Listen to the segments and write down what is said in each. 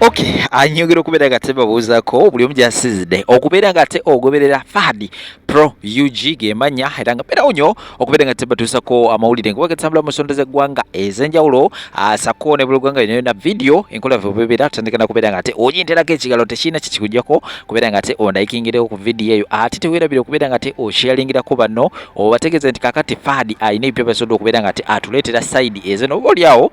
Okay, anyongera okubeera nga tebabuuzaako buli omu gy'asinzidde okubeera nga ate ogoberera Fahad Pro UG gemanya, era nga mbeerawo nnyo okubeera nga tebatuusako amawulire nga bagatambula mu nsonda z'eggwanga ez'enjawulo, sako ne buli ggwanga yonna yonna. Video enkola yaffe bwebeera, tutandika na kubeera nga ate oginterako ekigalo, tekirina kikikujjako kubeera nga ate ondayikingirewo ku video eyo. Ate teweerabire okubeera nga ate osharingirako banno, obategeeze nti kakati Fahad alina ebipya byasobodde okubeera nga ate atuleetera side ezeno. Oba oliawo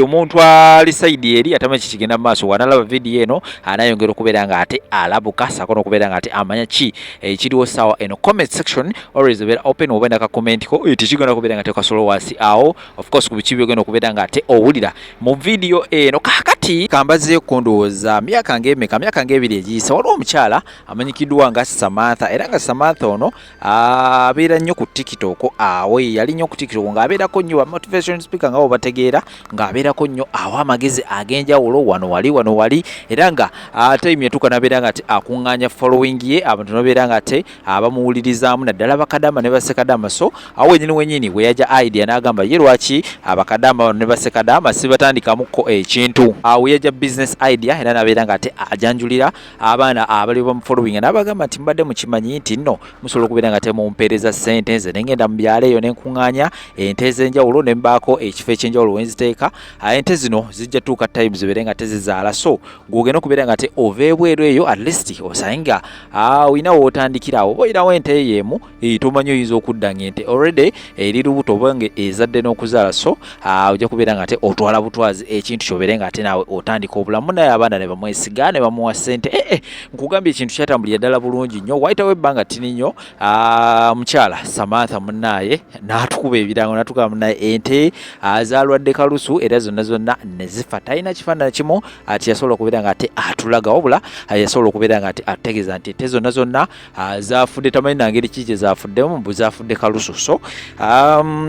omuntu ali side eri atamanyi kikigenda mu maaso, wanalaba video eno anayongera okubeera nga ate alabuka, sako n'okubeera nga ate amanya ki ekiriwo saawa eno. Comment section always ebeera open, oba naka comment ko tekigenda kubeera nga tekasola wansi awo. Of course, ku biki byogenda okubeera nga ate owulira mu video eno. Kakati kambazeeko, ndowooza myaka ng'emeka, myaka ng'ebiri egiyise, waliwo omukyala amanyikiddwa nga Samantha, era nga Samantha ono abeera nnyo ku TikTok. Awo yali nnyo ku TikTok ng'abeerako nnyo ba motivation speaker, nga bo bategeera, ng'abeerako nnyo awa amagezi ag'enjawulo wano wali, wano wali, era nga time yatuuka n'abeera nga ate akuŋŋaanya following ye, abantu n'abeera nga ate abamuwulirizaamu, naddala bakadama ne basekadama. So awo wenyini wenyini we yajja idea n'agamba ye lwaki abakadama bano ne basekadama sibatandikamuko ekintu. Awo yajja business idea, era n'abeera nga ate ajanjulira abaana abali bamufollowing, n'abagamba nti mubadde mukimanyi nti nno musobola okubeera nga temumpeereza ssente, nze nengenda mu byalo eyo nenkuŋŋaanya ente ez'enjawulo ne mbaako ekifo ekyenjawulo wenziteeka. Ente zino zijja tuuka time zibeere nga tezizaala, so gw'ogenda okubeera nga te ova ebweru eyo, at least osange nga olina wootandikira awo, oba olinawo ente eyo emu, tomanyi oyinza okudda ng'ente already eri lubuto oba nga ezadde n'okuzaala. So ojja kubeera nga ate otwala butwazi ekintu kyobeere nga ate naawe otandika obulamu. Naye abaana ne bamwesiga ne bamuwa ssente. Nkugambye, ekintu kyatambulira ddala bulungi nnyo. Wayitawo ebbanga ttini nnyo, mukyala Samantha munnaaye n'atukuba ebirango, n'atugamba munnaye ente zaalwadde kalusu era zonna zonna ne zifa. Talina kifaananyi kimu ati yasobola okubeera nga ate atulaga, wabula yasobola okubeera nga ate atutegeeza nti ente zonna zonna zafudde, tamanyi nangeri ki kye zafuddemu, mbu zafudde kalusu. So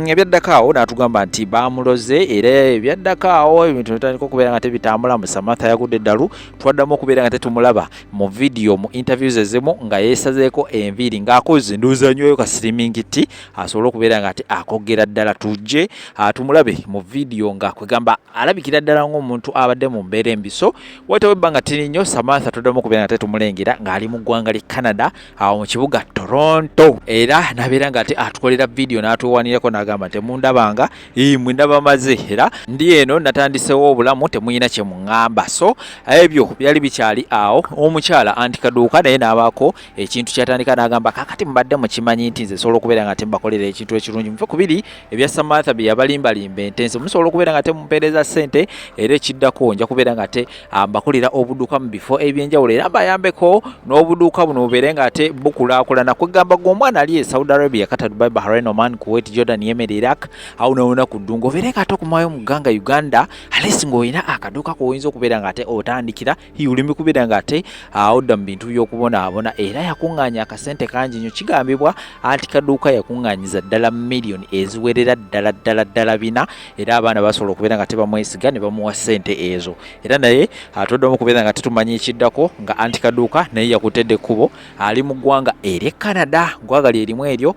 ebyaddako awo n'atugamba nti bamuloze, era ebyaddako awo ebintu bitandika okubeera nga tebitambula mu Samantha yagudde eddalu. Twaddamu okubeera nga tetumulaba mu video, mu interviews ezimu nga yeesazeeko enviiri, ng'akoze ndowooza anyweyo ka slimming tea asobole okubeera nga ate akogera ddala, tujje tumulabe mu video nga kwegamba alabikira ddala ng'omuntu abadde mu mbeera embi. So wayitawo ebbanga ttini nnyo, Samantha toddamu okubeera nga tetumulengera ng'ali mu ggwanga ly'e Canada, awo mu kibuga Toronto, era n'abeera nga ate atukolera video n'atuwanirako n'agamba temundabanga, mwe ndaba maze, era ndi eno natandisewo obulamu, temuyina kye muŋŋamba. So ebyo byali bikyali awo, omukyala anti Kaduuka naye n'abaako ekintu kyatandika n'agamba kakati mubadde mukimanyi nti nze sobola okubeera nga tembakolera ekintu ekirungi, muve ku biri ebya Samantha bye yabalimbalimba ente, nze musobola okubeera nga temumpeereza ssente, era ekiddako nja kubeera nga te mbakolera obuduuka mu bifo ebyenjawulo, era mbayambeko n'obuduuka buno bubeere nga ate bukulaakulana. Kwegamba gwe omwana ali e Saudi Arabia, Qatar, Dubai, Bahrain, Oman, Kuwait, Jordan, Yemen, Iraq, awo nawona ku ddungu, obeere nga ate okumayo mu gganga Uganda, at least ng'olina akaduuka koyinza okubeera nga ate otandikira, oleme kubeera nga ate odda mu bintu by'okubonaabona. Era yakuŋŋaanya akasente kangi nnyo. Kigambibwa anti Kaduuka yakuŋŋaanyiza ddala miliyoni eziwerera ddala ddala ddala 4, era abaana basobola okubeera nga tebamwesiga ne bamuwa ssente ezo. Era naye atoddamu okubeera nga tetumanyi ekiddako, nga anti Kaduuka naye yakutedde ekkubo, ali mu ggwanga ery'e Canada, ggwanga lyerimu eryo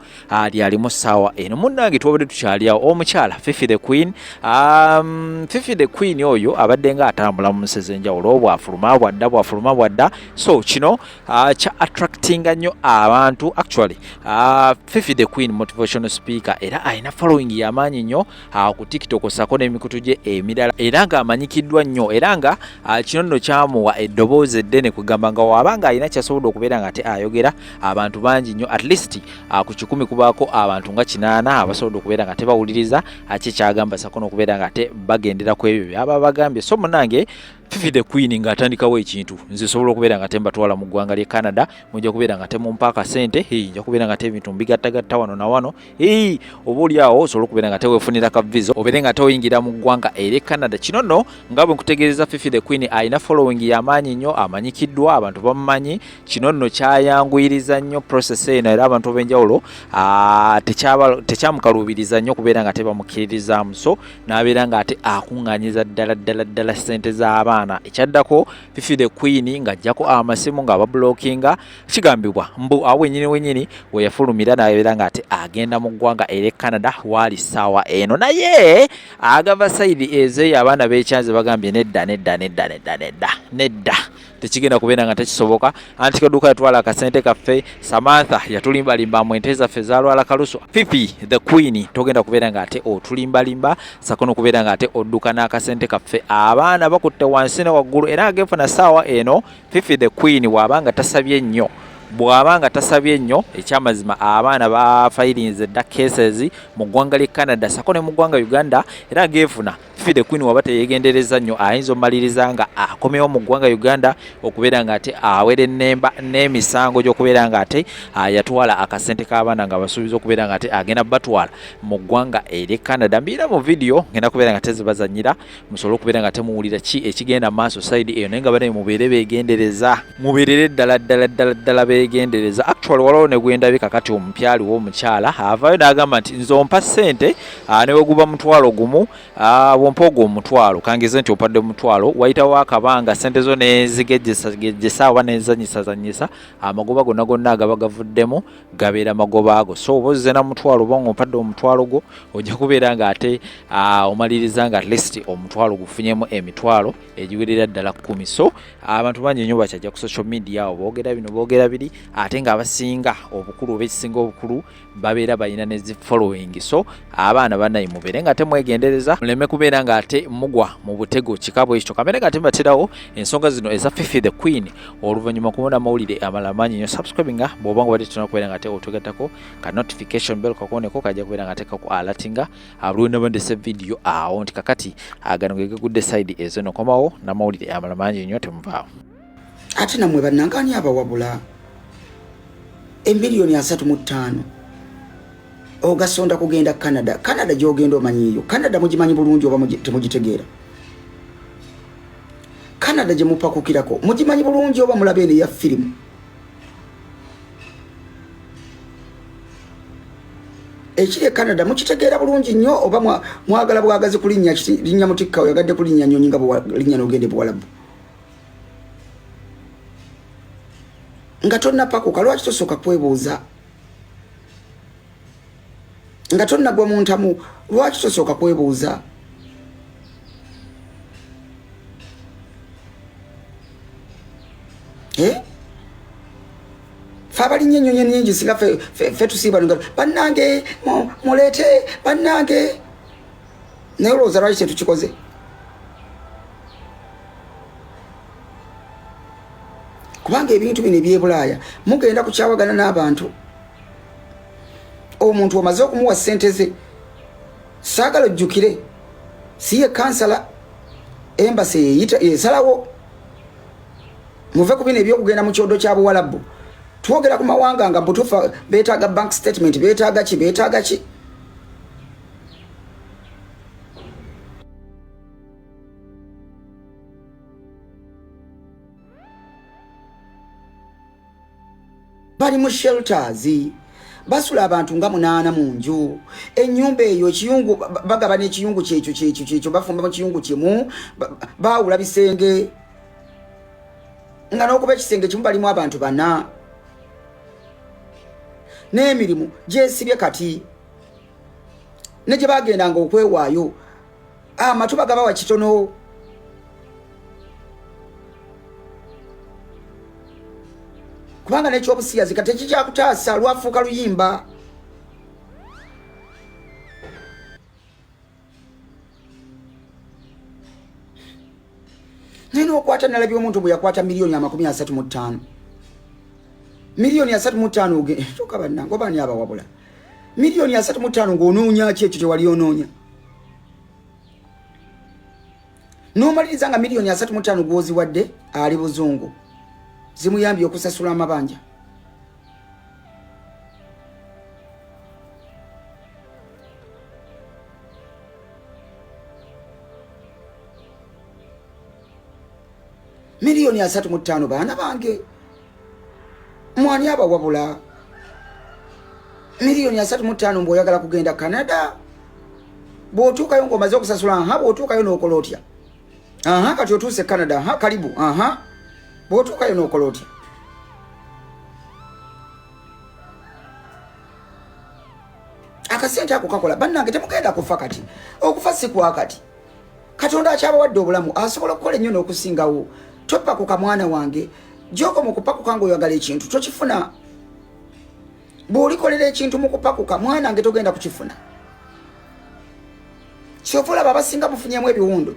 lyalimu ssaawa eno. Munnange, twabadde tukyali awo, omukyala Fifi the Queen, Fifi the Queen oyo abadde nga atambula mu nsi ez'enjawulo, bwafuluma bwadda, bwafuluma bwadda. So kino kya attractinga nnyo abantu. Actually, Fifi the Queen motivational speaker, era alina following y'amaanyi nnyo ku TikTok ssaako n'emikutu gye emirala, era ng'amanyikiddwa nnyo, era nga kino nno kyamuwa eddoboozi eddene, kwegamba nga waaba nga alina kyasobodde okubeera nga ate ayogera, abantu bangi nnyo, at least ku 100 kubaako abantu nga 80 abasobodde okubeera nga tebawuliriza ki kyagamba, ssaako n'okubeera nga ate bagendera ku ebyo byaba bagambye. So munange, Fifi the Queen ng'atandikawo ekintu, nze sobola okubeera nga tembatwala mu ggwanga ly'e Canada, mujja kubeera nga temumpa akasente, nja kubeera nga te ebintu mbigattagatta wano na wano, oba oli awo osobola okubeera nga teweefunira ka visa obeere nga teoyingira mu ggwanga ery'e Canada. Kino nno nga bwe nkutegeereza, Fifi the Queen alina following y'amaanyi nnyo, amanyikiddwa, abantu bamumanyi. Kino nno kyayanguyiriza nnyo process eno, era abantu ab'enjawulo tekyamukaluubiriza nnyo okubeera nga tebamukkiririzaamu. So n'abeera nga ate akuŋŋaanyiza ddala ddala ddala ssente z'abaana. abaana. Ekyaddako Fifi the Queen ng'ajjako amasimu ng'ababulokinga, kigambibwa mbu awo wenyini wenyini we yafulumira n'abeera ng'ate agenda mu ggwanga erye Canada waali ssaawa eno. Naye agava sayidi ezeeyo abaana b'ekyanze bagambye nedda nedda nedda nedda nedda nedda, tekigenda kubeera nga tekisoboka. Anti kaduuka yatwala akasente kaffe, Samantha yatulimbalimba mbu ente zaffe zalwala kalusu. Fifi the Queen togenda kubeera nga ate otulimbalimba sako nokubeera nga ate odduka n'akasente kaffe. Abaana bakutte wansi ne waggulu, era agefuna ssaawa eno Fifi the Queen bw'aba nga tasabye nnyo, bw'aba nga tasabye nnyo, ekyamazima abaana bafayirinze dda cases mu ggwanga ly'e Canada sako ne mu ggwanga Uganda, era agefuna Fifi the Queen waba teyegendereza nnyo ayinza omaliriza nga akomyewo mu ggwanga Uganda okubeera nga ate awera ennemba n'emisango gy'okubeera nga ate yatwala akasente k'abaana nga basuubiza okubeera nga ate agenda batwala mu ggwanga ery'e Canada. Mbiira mu vidiyo ngenda kubeera nga tezibazanyira musobole okubeera nga temuwulira ki ekigenda maaso sayidi eyo, naye nga banaye mubeere beegendereza, mubeerere ddala ddala ddala ddala beegendereza. Actually waliwo ne gwendabye kakati omupya aliwo omukyala avaayo n'agamba nti nze ompa ssente ne weguba 10,000, bwompa ogwo omutwalo, kangeze nti ompadde omutwalo, wayitawo akabanga ssente zo nezigejjesagejjesa oba nezanyisazanyisa, amagoba gonna gonna agaba gavuddemu gabeera magoba ago. So oba ozze na mutwalo oba ng'ompadde omutwalo gwo, ojja kubeera ng'ate omaliriza nga at least omutwalo gufunyemu emitwalo egiwerera ddala 10. So abantu bangi nnyo bakyajja ku social media awo boogera bino boogera biri, ate ng'abasinga obukulu oba ekisinga obukulu babeera balina ne zi following. So abaana bannaye mubeere nga temwegendereza, muleme kubeera ng'ate mugwa mu butego kika bwekityo. Kamere nga tembaterawo ensonga zino eza Fifi the Queen oluvannyuma kubona amawulire amalala mangi nnyo. Subscribinga bw'oba nga obadde tonnaba kubeera nga ate otugattako ka notification bell kakoneko, kajja kubeera nga ateekako alatinga buli lwe ndese vidiyo awo nti kakati agano ge gagudde side ezo. Nokomawo n'amawulire amalala mangi nnyo, temuvaawo. Ate nammwe bannange ani abawabula? Emiliyoni 35 ogasonda kugenda Canada. Canada gyogenda omanyiiyo? Canada mugimanyi bulungi oba temugitegeera? Canada gye mupakukirako mugimanyi bulungi oba mulaba eno eya firimu? Ekiri e Canada mukitegeera bulungi nnyo oba mwagala bwagazi kulinnya linnya mutikka? Oyagadde kulinnya nyonyi nga bwelinnya n'ogenda ebuwalabu nga tonnapakuka. Lwaki tosooka kwebuuza nga tonnagwa mu ntamu? Lwaki tosooka kwebuuza? Eh? Fe abalinnya ennyonyi ennyingi singa fe tusiiba nga bannange muleete bannange, naye olowooza lwaki tetukikoze? Kubanga ebintu bino ebyebulaaya mugenda kukyawagana n'abantu. Omuntu omaze okumuwa ssente ze, saagala ojjukire si ye kansala, embasi eyeyita esalawo. Muve ku bino ebyokugenda mu kyodo kya buwalabu. Twogera ku mawanga nga butufa beetaaga bank statement, beetaaga ki, beetaaga ki. Bali mu shelters, basula abantu nga 8 mu nju. Ennyumba eyo ekiyungu bagabana ekiyungu kyekyo kyekyo kyekyo, bafumba mu kiyungu kimu, baawula bisenge nga n'okuba ekisenge kimu balimu abantu 4, n'emirimu gyesibye kati ne gye bagendanga okwewaayo amatu bagabawa kitono. Kubanga n'ekyobusiyazi kati ekikyakutaasa lwafuuka luyimba. Naye nokwata nalabye omuntu bwe yakwata miliyoni 35, miliyoni 35 oge toka bannange, oba ani abawabula? Miliyoni 35 ng'onoonya ki? Ekyo kyewali onoonya n'omaliriza nga miliyoni 35 gw'oziwadde ali buzungu, zimuyambye okusasula amabanja. Miliyoni 35, baana bange, mwani abawabula? Miliyoni 35 mbu oyagala kugenda Canada, bw'otuukayo ng'omaze okusasula, nha bw'otuukayo n'okola otya? Aha, kati otuuse Canada. Aha, karibu. Aha, bw'otuukayo n'okola otya? Akasente ako kakola. Bannange, temugenda kufa kati, okufa si kwa kati. Katonda akyabawadde obulamu, asobola okukola ennyo n'okusingawo. Topakuka mwana wange, gyokoma okupakuka ng'oyagala ekintu tokifuna. Bw'olikolera ekintu mu kupakuka, mwana wange, togenda kukifuna. Kyova olaba abasinga mufunyemu ebiwundu.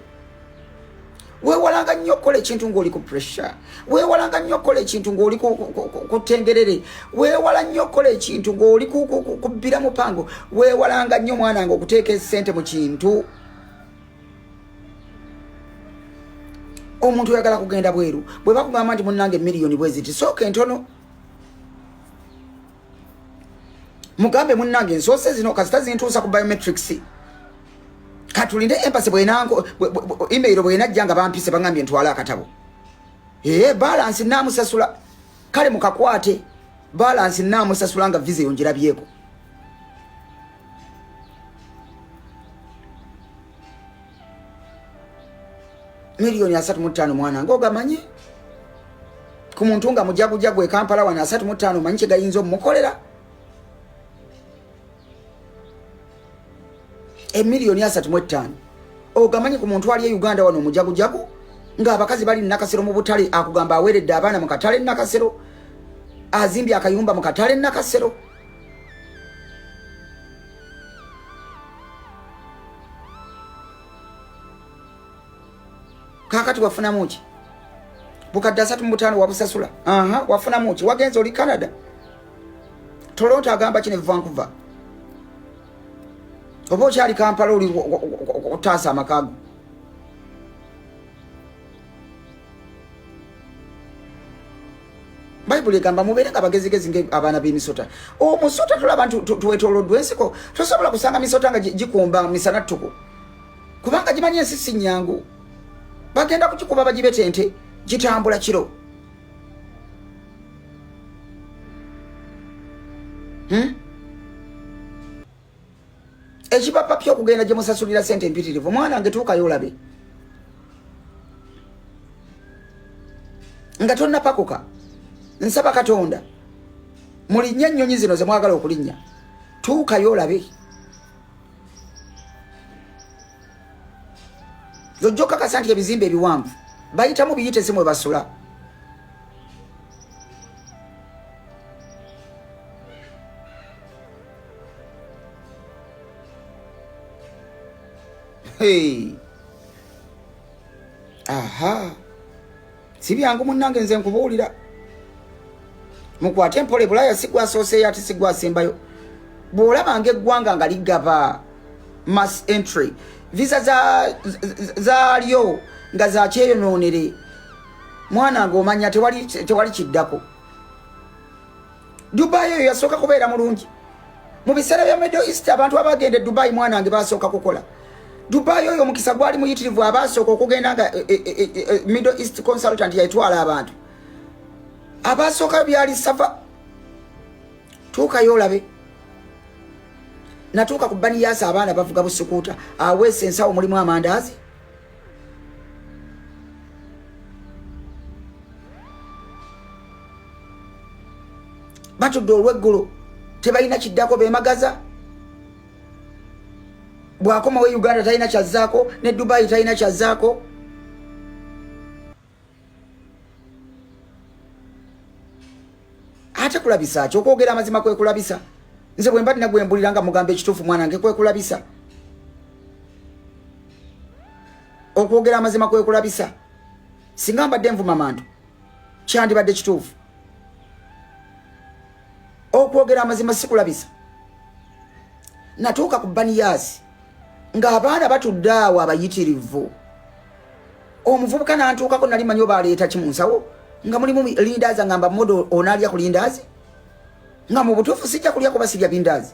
Weewalanga nnyo okukola ekintu ng'oli ku pressure, weewalanga nnyo okukola ekintu ng'oli ku tengerere, weewala nnyo okukola ekintu ng'oli kubbira mupango, weewalanga nnyo mwana wange okuteeka esente mu kintu. Omuntu oyagala kugenda bweru, bwe bakugamba nti munnange miliyoni bwe ziti, sooka entono, mugambe munnange nsoose zino, kasita zintuusa ku biometrics. Katulinde embassy bwenanko email bwenajja nga bampise, bangambye ntwale akatabo, ee balance namusasula. Kale mukakwate, balance namusasula nga visa yongerabyeko. 35 miliyoni, mwana ngaogamanyi ku muntu nga mujagujagu e Kampala wano, 35 omanyi kyegayinza omumukolera? 35 miliyoni ogamanyi ku muntu ali e Uganda wano omujagujagu, ng'abakazi bali Nakasero mu butale, akugamba aweredde abaana mu katale Nakasero, azimbye akayumba mu katale Nakasero. Kakati wafunamu ki? Bukadde 35 wabusasula. Aha, wafunamu ki? Wagenze, oli Canada, Toronto, agamba kino, Vancouver, oba okyali Kampala oli okutaasa amakago? Bayibuli egamba mubeere nga bagezigezi nga abaana b'emisota. Omusota tulaba nti twetoloddwa ensiko, tosobola kusanga misota nga gikumba misana ttuku, kubanga gimanyi ensi si nnyangu, bagenda kugikuba bagibetente. Gitambula kiro. Hmm? Ekipapa okugenda gye musasulira sente empitirivu, mwana nge tuukayo olabe nga tonnapakuka. Nsaba Katonda mulinnya ennyonyi zino ze mwagala okulinnya, tuukayo olabe. Zojja okakasa nti ebizimbe ebiwanvu bayitamu biyite si mwe basula. Hey. Aha, si byangu munnange, nze nkubuulira, mukwate empola. Ebulaaya si gwasooseeyo ate si gwasembayo. Bw'olabanga eggwanga nga ligaba mass entry visa zaalyo nga zakyeyonoonere, mwana nga omanya tewali, tewali kiddako. Dubai eyo yasooka kubeera mulungi mu biseera bya Middle East. Abantu abagenda e Dubai, mwana wange, basooka kukola. Dubai oyo omukisa gwali muyitirivu. Abasooka okugenda nga Middle East consultant yayitwala abantu abasooka, byali safa. Tuukayo olabe. Natuuka ku Baniyasa, abaana bavuga busikuuta, aweesa ensawo mulimu amandaazi. Batudde olweggulo, tebalina kiddako, bemagaza. Bwakomawo e Uganda talina kyazzaako, ne Dubai talina kyazzaako. Ate kulabisa ki? Okwogera amazima kwe kulabisa. Nze bwe mba nina gwe mbulira nga mugamba ekituufu, mwana nge, kwekulabisa. Okwogera amazima kwekulabisa. Singa mbadde nvuma mantu, kyandibadde kituufu. Okwogera amazima sikulabisa. Natuuka ku Baniyasi ng'abaana batudde awo abayitirivu. Omuvubuka nantuukako, nali manyi oba aleeta ki mu nsawo nga mulimu lindaazi. Ngamba, "Modo, onaalya ku lindaazi?" Nga mu butuufu sijja kulya kuba sirya bindaazi.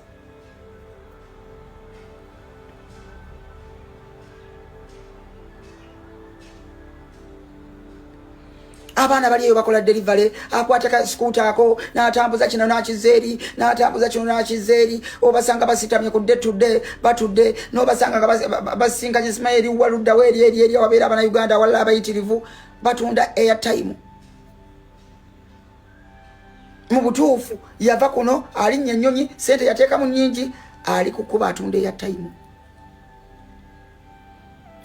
Abaana bali eyo bakola delivery, akwata ka scooter ako n'atambuza kino n'akizza eri, n'atambuza kino n'akizza eri. Obasanga basitamye ku day to day, batudde, n'obasanga nga basisinkanye simanyi eri waluddawo eri eri eri awabeera Abannayuganda awalala abayitirivu batunda airtime. Mu butuufu yava kuno alinnya ennyonyi, sente yateekamu nnyingi, ali kukuba atunda airtime,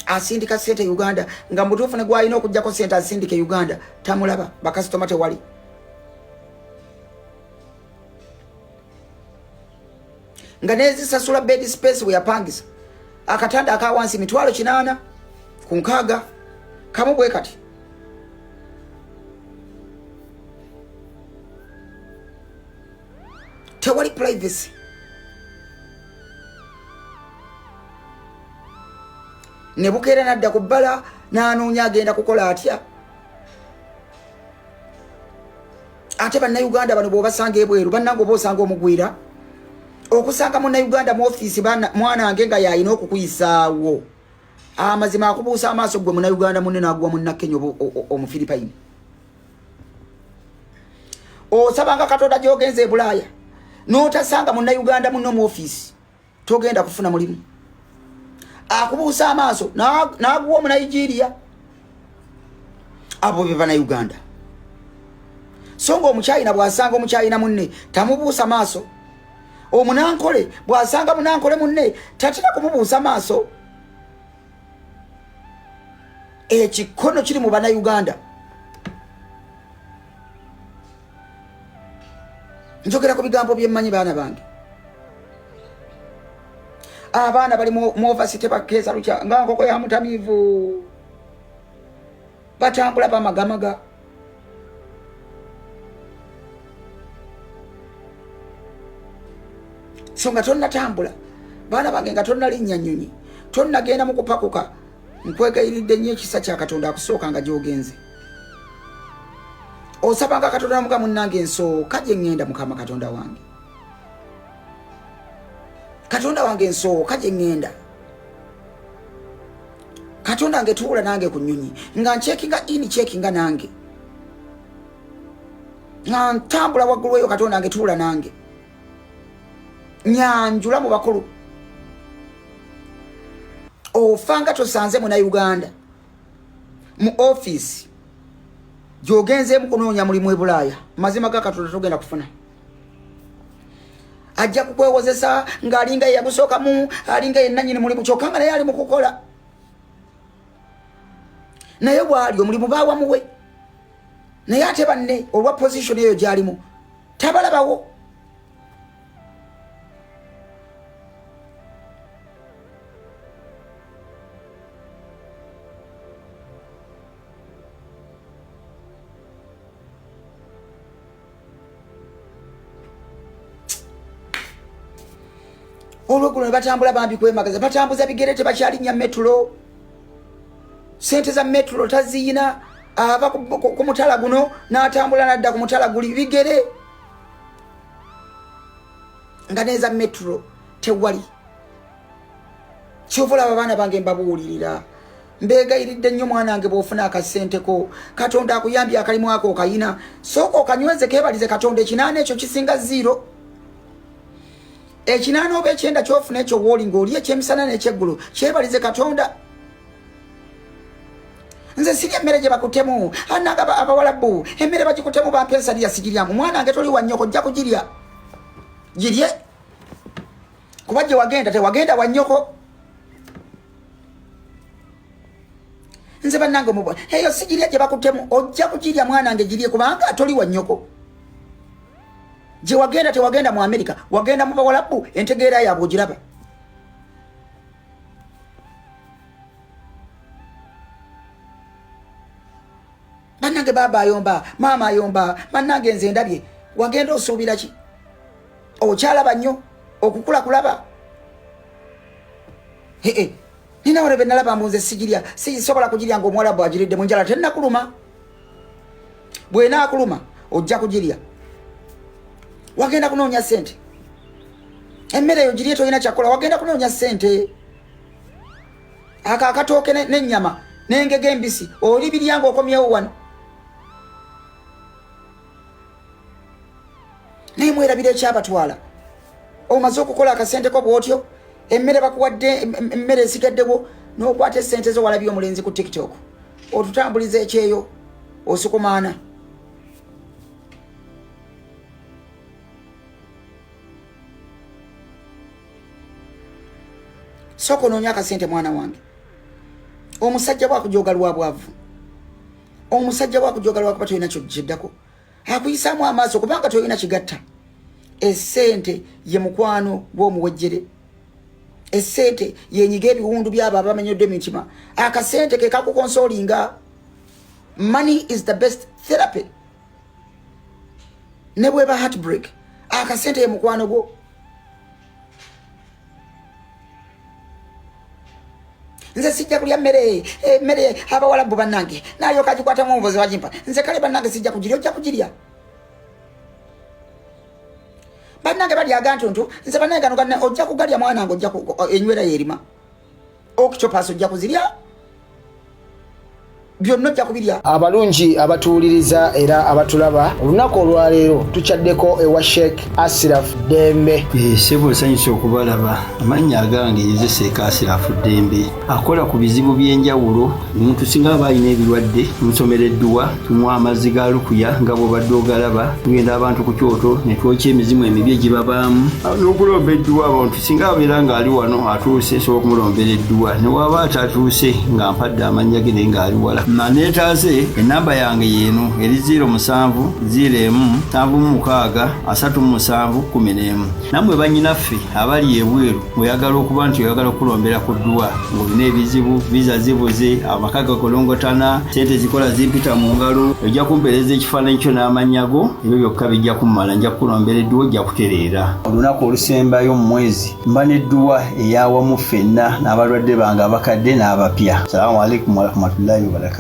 asindika sente Uganda, nga mubutuufu ne gwalina okujjako sente asindika e Uganda tamulaba, bakasitoma tewali. Nga nezisasula bed space bwe yapangisa akatanda aka wansi 860,000 kamu bwe kati. Tewali privacy. Ne bukeera nadda ku bbala n'anoonya agenda kukola atya. Ate bannayuganda bano bw'obasanga ebweru bannange, oba osanga omugwira, okusanga munnayuganda mu ofiisi mwanange nga yalina okukuyisaawo, amazima akubuusa amaaso gwe munnayuganda munne n'aguwa munnakenya oba omufiripayini. Osabanga Katonda gy'ogenza e Bulaaya n'otasanga munnayuganda munno mu ofiisi, togenda kufuna mulimu. Akubuusa amaaso n'aguwa omunigeria. Abo be bannayuganda. So nga omukyayina bw'asanga omukyayina munne tamubuusa maaso, omunankole bw'asanga munankole munne tatera kumubuusa maaso. Ekikono kiri mu bannayuganda. Njogera ku bigambo byemmanyi, baana bange. Abaana bali mu overcity bakeesa lukya nga nkoko ya mutamiivu, batambula bamagamaga. So nga tonnatambula, baana bange, nga tonnalinnya nnyonyi, tonnagenda mu kupakuka, nkwegayiridde nnyo, ekisa kya Katonda akusooka nga gy'ogenze. Osabanga Katonda namuga, munnange, nsooka gye ŋŋenda, Mukama Katonda wange, Katonda wange, nsooka gye ŋŋenda, Katonda wange, tuula nange ku nnyonyi nga ncheckinga in, checkinga nange nga ntambula waggulu eyo, Katonda wange, tuula nange, nyanjula mu bakulu. Ofanga tosanze munauganda mu ofiisi gyogenzeemu kunoonya mulimu e Bulaaya, mazima ga Katonda togenda kufuna. Ajja kukwewozesa ng'alinga yeyagusookamu, alinga yenanyini mulimu, kyokka nga naye ali mu kukola, naye bwali omulimu bawamuwe, naye ate banne olwa position eyo gyalimu tabalabawo. Olweggulo ne batambula bambi kwemagaza, batambuza bigere, tebakyalinnya metro, sente za metro taziyina. Ava ku mutala guno n'atambula nadda ku mutala guli bigere, nga neza metro tewali. Kyova olaba, abaana bange, mbabuulirira, mbeegayiridde nnyo, mwana wange, bw'ofuna akasenteko, Katonda akuyambye akalimu ako okayina, sooka okanyweze, keebalize Katonda. 8 ekyo kisinga zero. 8 oba 90 kyofuna ekyo wooli ng'oli ekyemisana n'ekyeggulo, kyebalize Katonda. Nze sirya emmere gye bakutemu ananga abawalabu, emmere bagikutemu, bampa ensaliya sigiryamu. Mwana wange, toli wa nnyoko, ojja kugirya, girye, kuba gye wagenda tewagenda wa nnyoko. Nze bannange mubwa eyo sigirya gye bakutemu. Ojja kugirya, mwana wange, girye, kubanga toli wa nnyoko. Gye wagenda tewagenda mu Amerika, wagenda mu bawalabu, entegeera yaabwe ogiraba. Bannange, baaba ayomba, maama ayomba, bannange nze ndabye. Wagenda osuubira ki? Okyalaba nnyo okukula kulaba. Ee, nina wano benalaba mbu nze sigirya, sisobola kugirya nga omuwalabu agiridde mu njala. Tennakuluma, bwenaakuluma ojja kugirya. Wagenda kunoonya sente, emmere eyo girye, tolina kyakukola, wagenda kunoonya sente. Ako akatooke n'ennyama n'engege embisi oli birya nga okomyewo wano. Mwerabira ekyabatwala. Omaze okukola akasente ko bwotyo, emmere bakuwadde, emmere esigaddewo, n'okwata essente zo. Walabye omulenzi ku TikTok otutambuliza ekyeyo, osukumaana. Sooka onoonya akasente, mwana wange. Omusajja bwakujoga lwa bwavu, omusajja bwakujoga lwakuba tolina kyokiddako, akuyisaamu amaaso kubanga tolina kigatta. Esente ye mukwano gw'omuwejjere, esente yenyiga ebiwundu byabo abamenyedde emitima. Akasente ke kakuconsolinga. Money is the best therapy. Ne bweba heartbreak, akasente ye mukwano gwo. Nze sijja kulya mmere, emmere abawalabu bannange nalyoka agikwatamu omubozi bagimpa. Nze kale bannange sijja kugirya. Ojja kugirya. Bannange balya agantuntu. Nze bannange gano ganna ojja kugalya, mwana wange. Ojja enywera yerima octopus, ojja kuzirya byonna, ojja kubirya. Abalungi abatuwuliriza era abatulaba, olunaku olwaleero tukyaddeko ewa Sheikh Asiraf Ddembe. Ssebo, nsanyusa okubalaba. Amannya agange nze Seeka Asirafu Ddembe, akola ku bizibu by'enjawulo. Omuntu singa aba alina ebirwadde, tumusomera edduwa, tumuwa amazzi ga lukuya nga bw'obadde ogalaba. Tugenda abantu ku kyoto ne twokya emizimu emibi egibabaamu n'okulomba edduwa. Abantu singa abeera ng'ali wano atuuse, nsobola okumulombera edduwa, ne waba atatuuse nga mpadde amannya ge naye ng'ali wala naneetaaze. Ennamba yange yeeno eri 07 01 76 37 11. Nammwe bannyinaffe abali ebweru, ng'oyagala okuba nti oyagala okulombera ku dduwa, ng'olina ebizibu, viza zibuze, amaka gakolongotana, sente zikola zimpita mu ngalo, ojja kumpeereza ekifaananyi kyo n'amannya go. Ebyo byokka bijja kummala, nja kukulombera edduwa, ojja kutereera. Olunaku olusembayo mu mwezi mba n'edduwa eyawamu ffenna n'abalwadde bange abakadde n'abapya. Salaamu alaikum warahmatullahi wabarakaatu.